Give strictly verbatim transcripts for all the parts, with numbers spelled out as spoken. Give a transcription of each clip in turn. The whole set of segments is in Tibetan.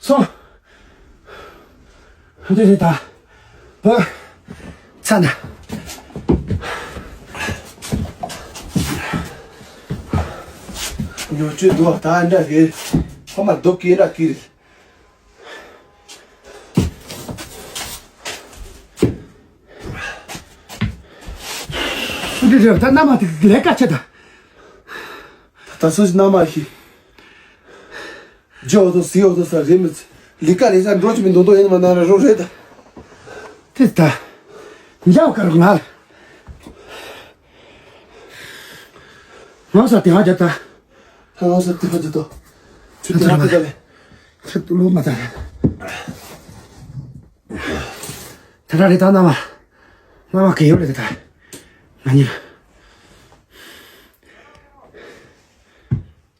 སོང་། འདི་རེད་ད། ཨ། ཚ་ན། ཉོ་ཆོས་འདུག་ད་འདྲ་རེད། ཕ་མ་སྡུག་གི་འདྲ་གི་རེད། འདི་རེད་ད་མནའ་མ་དེ་ལས་ཀ་ཆེ་ད། ད་སོ་སོ་མནའ་མ་ཞིག་ཇོ་དང་སི་འོ་དང་ས་རེད་མི་ཚེ། ལི་ཀ་ལི་ས་འགྲོ་ཆུ་མི་འདུག་འདུག་ཡིན་མ་ན་ར་རོ་རེད་ད། དེ་ད། འཇའ་དཀར་ང་ལ། ང་ས་དེ་ཧ་ཇ་ད། ང་ས་དེ་ཧ་ཇ་ད། ཆུ་དེ་ཧ་དེ་ད་ལེ། ཆུ་ཏུ་ལུ་མ་ད། ད་ད་རེད་ད་མནའ་མ། མནའ་མ་གི་ཡོད་རེད་ད། ང་གཉིས་ལ།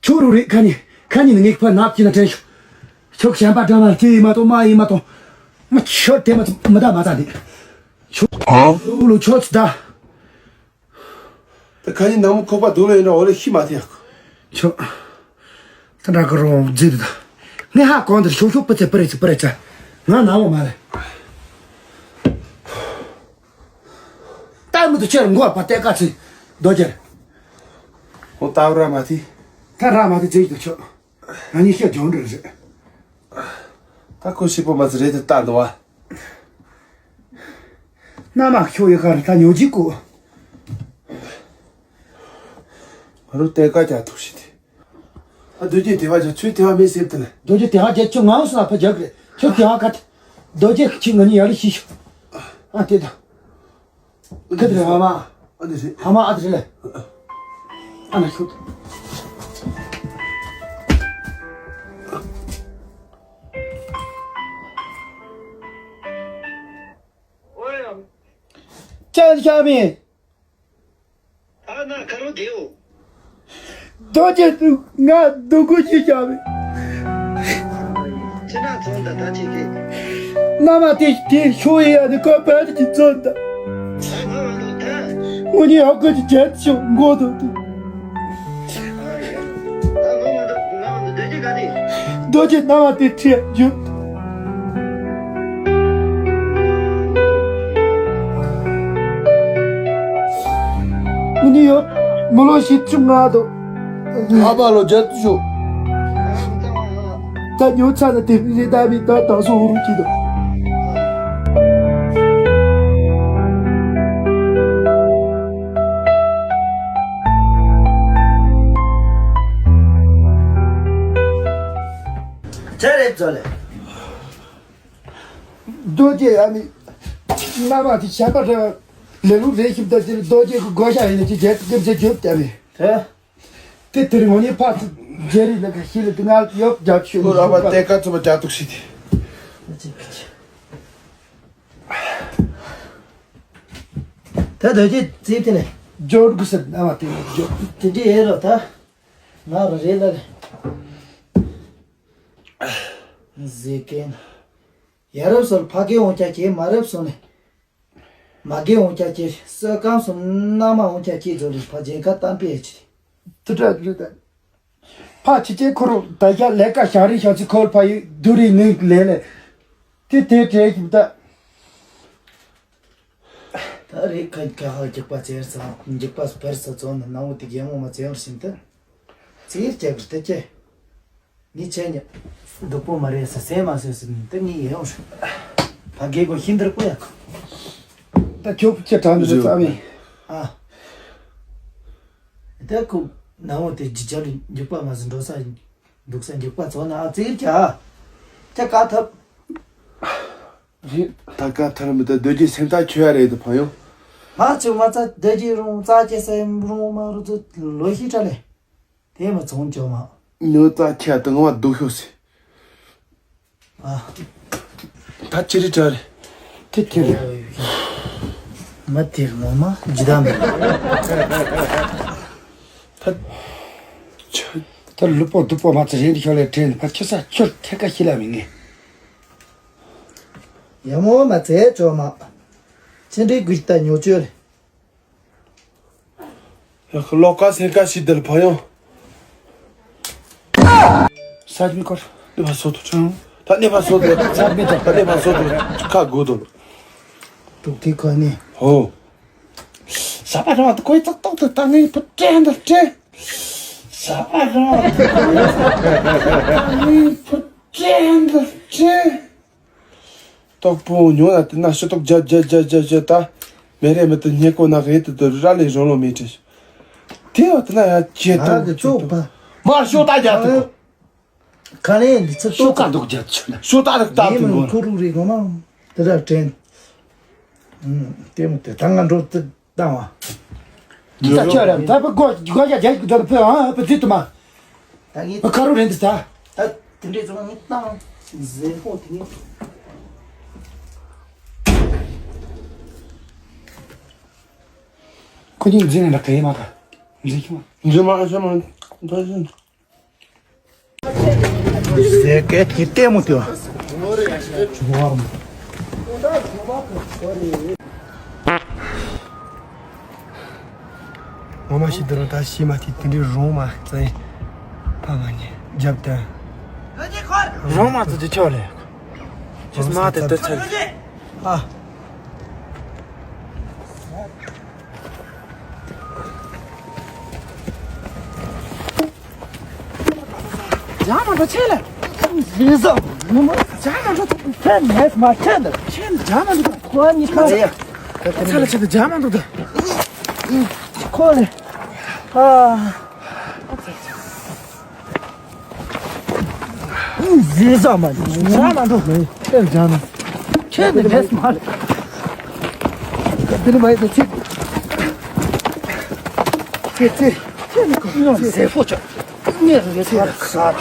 ཁྱོད་རུ་རེད་ཁ་ཉིན་ཁ་ཉིན་ངེད་ཕར་ནག་ཅི་ན་དྲན་ཤོག་ཁྱོད་གཞན་པ་འདྲ་མ་ཅི་ཡིན་མ་གཏོགས་མ་ཡིན་མ་གཏོགས། མ་ཁྱོད་དེ་མ་མི་ད་མ་ད་འདི། ཁྱོད་ཧ་ལུ་ལུ་ཁྱོད་ད། ད་ཁ་ཉིན་ནང་མོ་ཁོག་པ་རྡོ་ལ་ཡིན་ན་འོ་ལེ་ཤི་མ་ཐེ་ཡག་ཁྱོད། ད་འདྲ་གི་རོ་མཛེས་འདུག་ད། ངས་ཧ་གོང་དེར་ཤོག་ཤོག་པི་ཚེ་པི་རེ་ཚེ་པི་རེ་ཚེ། ང་ན་འོ་མ་ལེ། དུ་ཁྱེར་མགོ་བ་བཏད་ཀ་ཚི་རྡོ་རྗེར། ཨོ་ད་ར་མ་ཐི། ད་ར་མ་ཐི་རྫིག་དུ་ཆོག་ང་གཉིས་ཤོད་ཇོན་འགྲོ་རེད། ད་ཁོ་ཤི་པོ་མ་ཚི་རེད་དུ་ལྟ་འདུག་བ། མནའ་མ་ཁྱོད་ཡི་ཁར་ད་ཉོ་གཅིག་གོ། ང་རུ་བཏད་ཀ་ཀྱང་ཐུག་ཤི་དེ། ཨ་རྡོ་རྗེ་དེ་བ་ཅག་ཚུལ་དེ་བ་མེད་ཟེར་དེ་ལ། རྡོ་རྗེ་དེ་བ་ཅག་ཁྱོད་ངའང་སུ་ལ་ཕ་རྒྱག་གི་རེད། ཁྱོད་དེ་བ་ག་ཐ། རྡོ་རྗེ་ཁྱི་ང་གཉིས་ཡར་ལ་ཤི་ཤོག་ཨ་དེ་དང་། ག་དེ་རེད་ཨ་མ། ཨ་དེ་རེད། ཨ་མ་ཨ་དེ་རེད་ལ། ཨ་ན་ཤོག་ཅང་ཤ་མི། ཨ་ན་ཁ་རོ་དེའོ། རྡོ་རྗེ་ང་སྡུག་གུ་ཞིག་བྱ་བས། ཅི་ན་ཚོང་ད་ད་ཅི་གི། མནའ་མ་དེ་དེ་ཤོ་ཡི་ཡ་དེ་ཁོ་བལ་གྱི་ཚོན་ད། ང་ང་འདུག་ད། ངོ་ནི་ཡག་གི་ཅི་བྱེད་ཤོ་མགོ་དོ་དེ། ད་ང་ང་འདུག་ང་ང་འདུག་རྡོ་རྗེ་ག་དེ། རྡོ་རྗེ་མནའ་མ་དེ་ཁྲིད་རྒྱུ། ཨུ་ནི་ཡོད། མི་ལོ་བཞི་བཅུ་ང་དང་། ཨ་ཕ་ལོ་བརྒྱད་ཅུ། ད་ཉོ་ཚ་ན་དེ་རེ་ད་མི་ད་ད་སོ་ཧུ་རུ་ཅི་དང་། ཅི་རེད་ཚོ་ལེ། རྡོ་རྗེ་ཨ་ནི། མནའ་མ་དེ་བྱམས་པ་རེད། ལས་ལུགས་རེད་ཞིབ་ད་དེར་རྡོ་རྗེ་གི་བགོ་བཤའ་ཡིན་ན་ཅི་བྱས་ཀྱི་ཅི་བྱས་བྱས་བྱས་རེད། དེ་དེ་དེར་ངོ་ནས་ཕ་ཚོ་རྗེ་རིགས་ལ་ཁ་ཤས་ལ་དེ་ང་ཡོབ་རྒྱབ་ཆོས་ཁོ་ར་བ་བཏད་ཀ་ཚོ་མ་རྒྱག་ཐུག་ཤི་དེ། ད་རྡོ་རྗེ་རྩིབ་དེ་ལས། འབྱོར་དགོས་ཟེར་མནའ་མ་དེ་ནས་འབྱོར། དེ་འདྲ་ཡེ་རོ་ད། ང་ར་རེད་ལ་ལས། ཟེ་ཀེན། ཡ་རབས་སོར་ཕ་གི་འོང་ཀྱག་ཀྱེ་མ་རབས་སོ་ནས། མ་གི་འོང་ཀྱག་ཀྱེ་སོ་སྐམ་སོ་མནའ་མ་འོང་ཀྱག་ཀྱེ་ཛོ་ལི་ཕ་ཇེན་ཁ་གཏམ་པའི་ཆི། དུ་དྲ་དུ་དྲ། ཕ་ཆི་ཅེ་ཁུ་རུ་ད་ཤ་ལས་ཀ་ཤ་རི་ཤ་ཚི་ཁོལ་ཕ་ཡི་དུ་རི་ནི་ལེ་ལེ། དེ་དེ་དྲེ་ཞིབ་ད། ད་རེས་ཁ་ཁ་ཧ་རྒྱུག་པ་ཙེར་ས་རྒྱུག་པ་སུ་བར་ས་ཙོ་ན་ནང་འོ་དེ་རྒྱལ་མོ་མ་ཙེ་ཡོང་ཤིན་ཏུ། ཙེར་རྒྱག་གི་ཏེ་ཀྱེ། ངས་ཆེ་ཉེ། སྡུག་པོ་མ་རེད་ས་སེ་མ་སེ་སེ་ནི་ཏེ་ངས་ཡེ་ཡོང་ཤོག་ཕ་གི་གོ་ཤིན་ཏུ་ཀུ་ཡ་ཁ། ད་ཁྱོད་ཁྱེད་དྲང་ནི་རྩ་མེད། ཨ། ད་ཁུ་ནང་འོ་དེ་ཇི་ཅག་ལ་རྒྱུག་པ་མ་ཟིན་འགྲོ་ས་འདུག་ས་རྒྱུག་པ་ཙོ་ན་ཨ་ཙེར་ཀྱ། ཀྱ་ཀ་ཐབ། རེད། ད་ག་ཐར་མི་ད་སྡོད་ཀྱི་སེམས་ཐག་ཆོད་ཡ་རེད་དུ་ཕ་ཡོང་། ང་ཚོ་མ་རྩ་སྡོད་ཀྱི་རུང་རྩ་སྐྱེ་ས་ཡིན་རུང་མ་རུ་ཚོ་ལོ་ཤི་ཁྲ་ལེ། དེ་མ་ཚོང་ཅོ་མ། ཉོ་རྩ་ཁྱེད་དུ་ངོ་བ་སྡུག་ཤོག་སི། ཨ། ད་ཅི་རི་ཏྲ་རེད། དེ་དེ་རེད། མ་དེ་ངོ་མ་ཇི་ད་མེད། ད། ཆ། ད་ལུ་པོ་སྡུག་པོ་མ་ཚེ་རེད་ཤོག་ལེ་དྲན་ཕ་ཁྱི་ས་ཁྱོད་ཐད་ཀ་ཤི་ལ་མི་ངེས། ཡ་མོ་མ་ཚེ་ཅོ་མ། ཅི་འདྲའི་དགུ་ཞིག་ད་ཉོ་བཅོས་རེད། ཡ་ཁ་ལོག་ཀ་སེར་ཀ་ཞིག་དེར་ཕ་ཡོང་། ས་མི་སྐོར། ནེ་ཕ་སོ་ཐུ་ཆང་། ད་ནེ་ཕ་སོ་ཐུ། ས་མི་ཐུ། ད་ནེ་ཕ་སོ་ཐུ། ཁ་དགོས་དོ། དུག་ཐིག་ཁ་ནི། ཧོ། ས་པ་རང་དུ་ཁོའི་ཙག་ཏོག་ཏུ་ད་ངའི་བུ་དྲན་དུ་དྲན། ས་པ་རང་དུ་ཁོའི་ཙག་ཏོག་ཏུ་ད་ངའི་བུ་དྲན་དུ་དྲན། ཏོག་པོ་ཉོ་ན་དེ་ན་ཤི་ཏོག་རྒྱ་རྒྱ་རྒྱ་རྒྱ་རྒྱ་ད་མེ་རེ་མི་དུ་ཉེ་ཀོ་ན་རེད་དུ་དུ་ར་ལེ་རོ་ལོ་མེ་ཁྲི། དེ་བ་དེ་ན་ཡ་ཇེ་ཏོག་ཇེ་ཏོག་མར་ཤོ་ད་རྒྱ་དུ་གོ། ག་ལེ་འདི་ཚོ་ཤོ་ཀ་འདུག་རྒྱ་ཆུ་ན་ཤོ་ད་རུ་ད་དུ་མི་གོ། ཁོ་རུ་རེ་གོ་མ་དེ་ར་དྲན། དེ་མོ་དེ་ད་ང་འགྲོ་དུ། བཏང་བ། ད་ཁྱོད་རང་ད་བུ་སྒོ་སྒོ་ཡ་རྒྱ་ཡིག་ད་བུ་ཨ་བུ་ཛི་དུ་མ། ད་ངས་བུ་ཁ་རུ་རེད་འདི་ད། ད་དེ་འདྲས་ཚོ་ངས་བཏང་། ཟེར་ཧོ་དེ་ངས། ཁོ་གཉིས་འཛིན་ནས་ད་ག་ཡེ་མ་ག་འཛིན་ཁྱོད། འཛིན་མ་ཤ་མ་ད་ཤ། ཟེར་གེ་ཡི་ལྟད་མོ་དེ་བ། ངོ་མ་ཤི་དུ་རུང་ད་ཤི་མ་ཐི་དེ་འདྲའི་རོང་མ་ཙེ་ཕ་མ་ཉེ་རྒྱབ་དང་། རོང་མ་ཙེ་ཅི་ཆོག་ལེ། ཅི་མ་དེ་དེ་ཚར། ཨ། ཇ་མ་འགྲོ་ཆེ་ལ། རེ་ཟ། ཇ་མ་འགྲོ། ཁྱེད་ནས་མ་ཁྱེད་འདི། ཁྱེད་ཇ་མ་འགྲོ། ཁོ་གཉིས་ཁ། ཡ། ཚ་ལ་ཆེ་ད་ཇ་མ་འགྲོ་ད། ཁོ་ལེ། ཨ། རེ་ཟ་མ་འགྲོ། ཇ་མ་འགྲོ། ཁྱེད་ཇ་ན། ཁྱེད་འདི་ནས་མ། འདི་ནས་མ་ཡིན་ད་ཚེ། ཚེ་ཚེ། ཁྱེད་ནི་ཁོ་ཉོ་ཟེ་ཕོ་ཆ། ངས་རེ་ཚེ་ལ་ཁ་ཟ།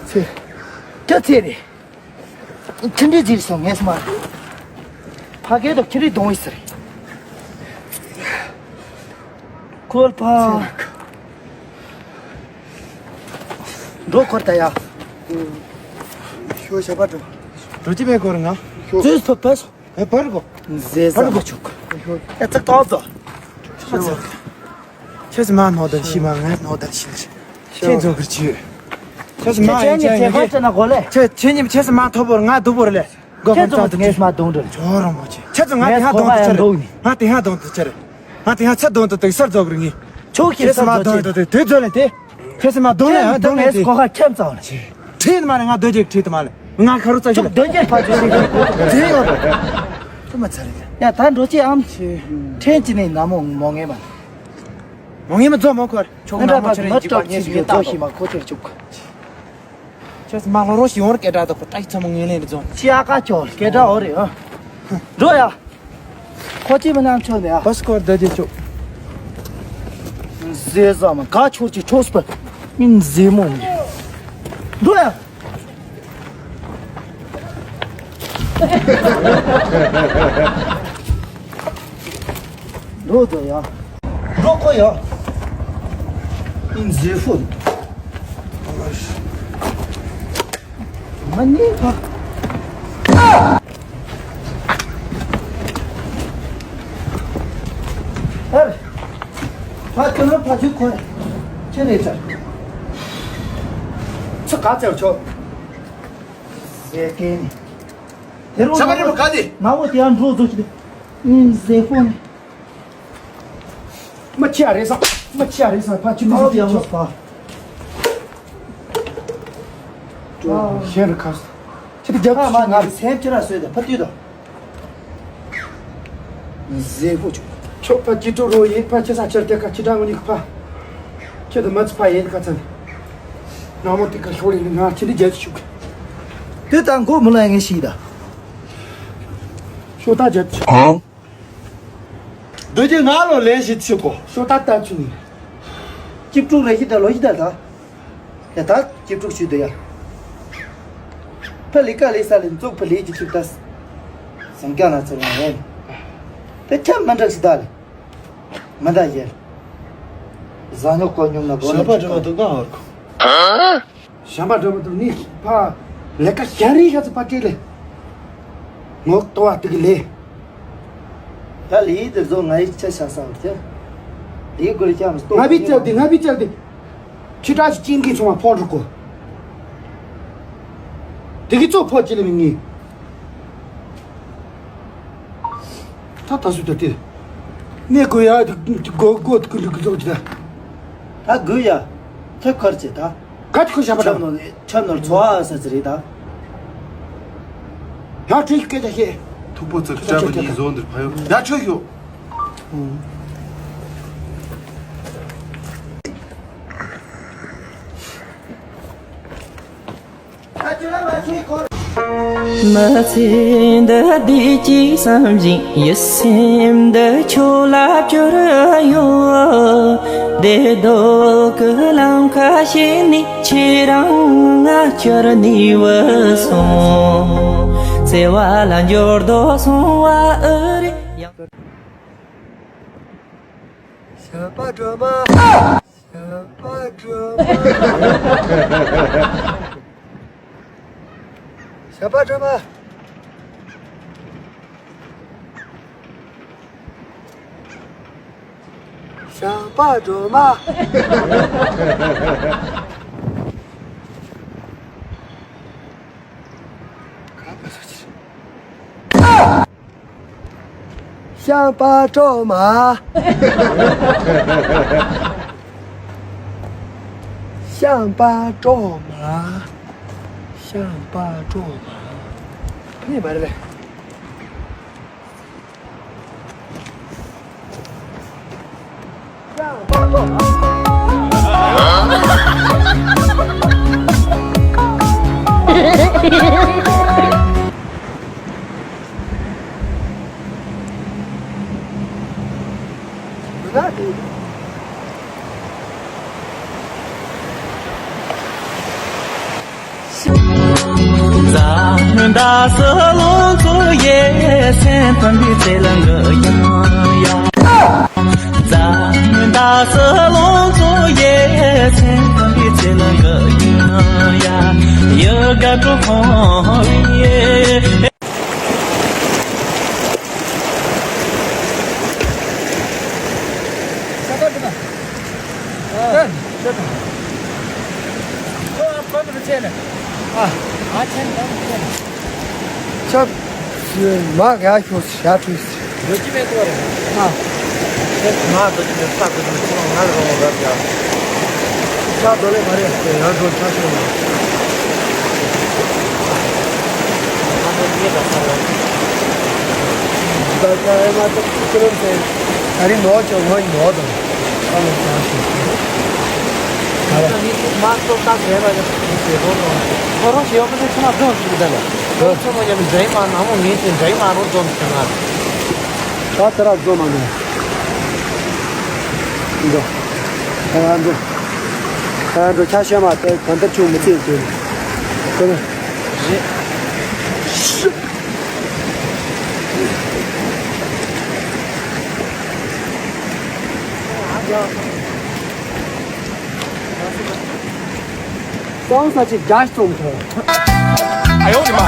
ཚེ། ཁྱེད་ཚེ་རེད། ཁྱི་འདྲེ་ཟེར་སོང་ངས་མ། ཕ་གི་དང་ཁྱི་རེ་གདོང་ཡིན་ཟེར། ཁོལ་ཕ། འགྲོ་ཁོར་ད་ཡ། ཤོ་ཞབས་པ་འགྲོ། འགྲོ་ཅི་བས་ཁོར་ང་། ཤོ། ཙུས་ཕ་ཕ་སོ། ཨེ་བར་གོ། ཟེ་ཟ་བར་གོ་ཆུག་ཤོ། ཨེ་ཙག་ཏོག་ཙོ། ཁྱེད་ཚོ་མ་ནོར་ད་ཤི་མ་ངས་ནོར་ད་ཤི་ལ། ཁྱེད་ཚོ་གིར་ཆུ། ཁྱེད་ཚོ་མ་ཁྱེད་ཡིན་ཁྱེད་ཉིད་ཁྱེད་ཁྱེད་ཁྱེད་ན་གོ་ལེ། ཁྱེད་ཁྱེད་ཉིད་ཁྱེད་ཚོ་མ་ཐོབ་བོར་ང་སྡུག་བོར་ལེ། གོ་ཁྱེད་ཁོ་ཚོ་ཚ་ངས་མ་གདོང་འདྲ། ཇོ་རོང་མོ་ཆེ། ཁྱེད་ཚོ་ང་དེ་ཧ་གདོང་དུ་ཆེ་རེད། ང་དེ་ཧ་གདོང་དུ་ཆེ་རེད། ང་དེ་ཧ་ཚ་གདོང་དུ་དེ་སར་རྫོགས་རིང་ངི། ཁྱོད་ཁྱེད་ཁྱེད་ཚོ་མ་གདོང་དུ་དེ་དེ་རྫོགས་ལེ་དེ། ཁྱེད་ཚོ་མ་གདོང་ལེ་ཧ་གདོང་ལེ་དེ། ཁོ་ཁ་ཁྱེད་ཚོ་ལེ། ཁྲིད་མ་ནི་ང་སྡོད་ཅིག་ཁྲིད་མ་ལེ། ང་ཁ་རུ་ཚ་ཁྱོད་ཤི་ལེ། སྡོད་ཅིག་ཕ་ཆོས་ཤིག་དེ་ཡོད་རེད། ཁྱོད་མ་ཚ་རེད། ཡ་ད་འགྲོ་ཅི་ཨམ། ཁྲེན་ཅི་ནི་ན་མོ་མོ་ངེ་མ། མོ་ངེ་མ་རྫོགས་མོ་ཁོར། ཁྱོད་ན་མོ་ཆེ་རེད་ཅི་པ་ངེ་ཤི་ཡོད་རྫོགས་ཤི་མ་ཁོ་ཆེར་བཅུག་ཁྱེད་མ་ལོ་རོ་ཞིག་ཡོང་བར་སྐད་གྲགས་དག་པ་ཏག་ཚང་མ་ངེས་ལེན་རེ་རྫོང་། ཅི་ཨ་ཀ་ཅོ་སྐད་གྲགས་འོ་རེད་ཨ། འགྲོ་ཡ། ཁོ་ཅི་མི་ནང་ཆོད་ནས་ཨ། བ་སྐོར་བདའ་རྒྱུ་ཆོག་ཟེ་ཟ་མ་ག་ཆོར་གྱི་ཆོས་པ། མིན་ཟེ་མོ་ནི། འགྲོ་ཡ། འགྲོ་དོ་ཡ། འགྲོ་ཁོ་ཡ། ཨིན་ཟེ་ཧྥུན། མ་ནི་ཁ། ཧར། ཕ་ཁྱོད་ལ་ཕ་ཆུ་ཁོ། ཁྱེད་རེད་ཚར། ཚུ་ག་ཚར་ཆོག་ཟེ་ཀེ་ནི། དེ་རུ་ཆ་མ་རེད་པ་ག་དེ། ང་བོ་དེ་ཡང་འགྲོ་རྫོགས་ཀྱི་དེ། ཨིན་ཟེ་ཧྥུན། མ་ཁྱི་ཨ་རེད་ས། མ་ཁྱི་ཨ་རེད་ས། ཕ་ཁྱི་མི་ཨོ་ཟིག་ཡང་ལོ་ས། ཤེར་ཁ་ས། ཁྱི་དེ་རྒྱབ་ཕ་མ་ང་སེམས་ཁྱི་ར་སོས་ད་ཕ་དུས་ད། ཟེ་ཧྥུ་ཆུ། ཁྱོད་ཕ་ཁྱི་ཀྲུག་རོ་ཡིན། ཕ་ཁྱི་ས་ཁྱེར་དེ་ཁ་ཁྱི་དྲང་ངོ་ནི་ཕ། ཁྱི་དེ་མ་ཚི་ཕ་ཡིན་ཁ་ཚ་ནི། ནང་མོ་དེ་ཁ་ཤོར་ཡིན། ང་ཁྱི་འདི་རྒྱབ་ཆུག་དེ་ད་མགོ་མི་ལ་ཡང་ཤི་ད། ཤོ་ད་རྒྱབ་ཆུག་སྡོད་ཀྱི་ང་ལོ་ལན་ཞིག་ཆུ་གོ། ཤོ་ད་ལྟ་ཆུ་ནི། ཅིབ་ཀྲུག་རེ་ཞིག་ད་ལོ་ཞིག་ད་ད། ཡ་ད་ཅིབ་ཀྲུག་ཞུ་དུ་ཡ། ཕ་ལི་ཀ་ལི་ས་ལི་མཛུག་ཕ་ལི་ཅི་ཅིབ་ད། སང་ཀ་ན་ཚོ་ཡང་ཡན། དེ་ཁྱབ་མ་འདྲ་ཞིག་ད་ལི། མ་ད་ཡན། ཟ་ཉོ་གོ་ཉོ་ན་གོ་ན་ཞབས་པ་འདྲ་བ་འདུག་ག་ཧོར་གོ། ཞམ་པ་འགྲོ་མི་འདུག་ནི་ཕ། ལས་ཀ་ཞ་རི་ཤ་ཚ་པ་ཏི་ལེ། ངོ་ལྟོ་བ་ཏི་གི་ལེ། ད་ལི་དེ་ཚོ་ང་ཡི་ཆ་ཤ་ས་བར་ཏེ། ལི་གོ་ལི་ཅམ་སྟོ། ང་བི་ཅལ་ཏི་ང་བི་ཅལ་ཏི། ཁྱི་ཏྲ་ཞིག་ཅིན་གི་ཚོང་བ་ཕོ་འགྲོ་གོ། ཏི་གི་ཚོ་ཕོ་ཅི་ལེ་མི་ངི། ད་ད་སུ་ད་ཏི། ནེ་གོ་ཡ་གོ་གོ་ཏི་གི་ལུ་གི་ཚོ་ཅི་ད། ད་གོ་ཡ། ཐེབས་ཁར་ཅི་ད། ག་ཏི་ཁོ་ཞབས་པ་ཆབ་ནོར་ཆབ་ནོར་ཚོ་ཨ་ས་ཙི་རེད་ད། ཡང་ཁྲིད་སྐད་ཆ་བཤད། ཐུག་པོ་ཚོ་སྐྲ་བོ་གཉིས་བཟོ་འདིར་ཕ་ཡོང་ཡ་ཆོས་ཤོག་མི་ཚེ་འདི་བདེ་སྐྱིད་བསམ་བཞིན་ཡིད་སེམས་འདི་ཁྱོད་ལ་བཅོལ་ཡོད། བདེ་སྡུག་གི་ལམ་ཁ་ཕྱེ་ནས། ཁྱེད་རང་ང་བསྐྱུར་ནས་བུད་སོང་། བརྩེ་བ་ལ་འགྱུར་ལྡོག་སོང་བ་ཨེ་རེད་ཡང་། ཞབས་པ་སྒྲོལ་མ། ཞབས་པ་སྒྲོལ་མ། ཞབས་པ་སྒྲོལ་མ། ཞབས་པ་སྒྲོལ་མ། ཞབས་པ་སྒྲོལ་མ། ཤངས་པ་སྒྲོལ་མ། ཤངས་པ་སྒྲོལ་མ། ཕ་ནི་མ་རེད་པས། ཁྱབ། མ་ག་ཤོ་ཞག་ཁྲིས། ལོ་གཅིག་མེད་ཐུབ་པ་རེད། ཨ། ཁྱེད་མ་ལོ་གཅིག་མེད་ས་ཁུ་ཚོ་ཁྱེད་ང་རང་རོགས་རབ་ཡ། ས་རྡོ་ལེ་མ་རེད་ཟེར་ཡང་འགྲོ་ཆ་ཤོར་ཡོད། ང་ཚོ་གཉིས་ཀ་ས་རོགས། ད་ཆ་ཨེ་མ་ཚོ་ཁྱེད་རང་ཚོས་ད་རིང་ནོར་ཅོག་ངོ་ནོར་དང་། ཨ་ལོ་ཆ་ཤོར། ད་ལ་ངས་ཁྱེད་མ་ཚོ་ད་ཟེར་བ་ཡ་ཟེར་རོགས་དང་། ཁོ་རང་ཞིག་ཡོད་པ་དེ་ཚོ་མ་འཛོམས་ཞིག་ད་ལ། ཁོ་ཚོ་མ་ཡ་མི་འདྲ་ཡི་མ་ནང་མོ་ངས་ཁྱེད་འདྲ་ཡི་མ་རོགས་འཛོམས་ཞིག་ང་། ད་ད་ར་འཛོམས་མ་ནས། འགྲོ། ད་ང་འགྲོ། ད་ང་འགྲོ་ཆ་ཤོད་མ་ད་གང་ལྟར་ཆུང་མི་ཚེ་འདུག་ནས། ཁོ་ན། རེད། སོང་ས་ཅིག་རྒྱ་རྩོམ་ཐོ། ཨ་ཡོ་རི་མ།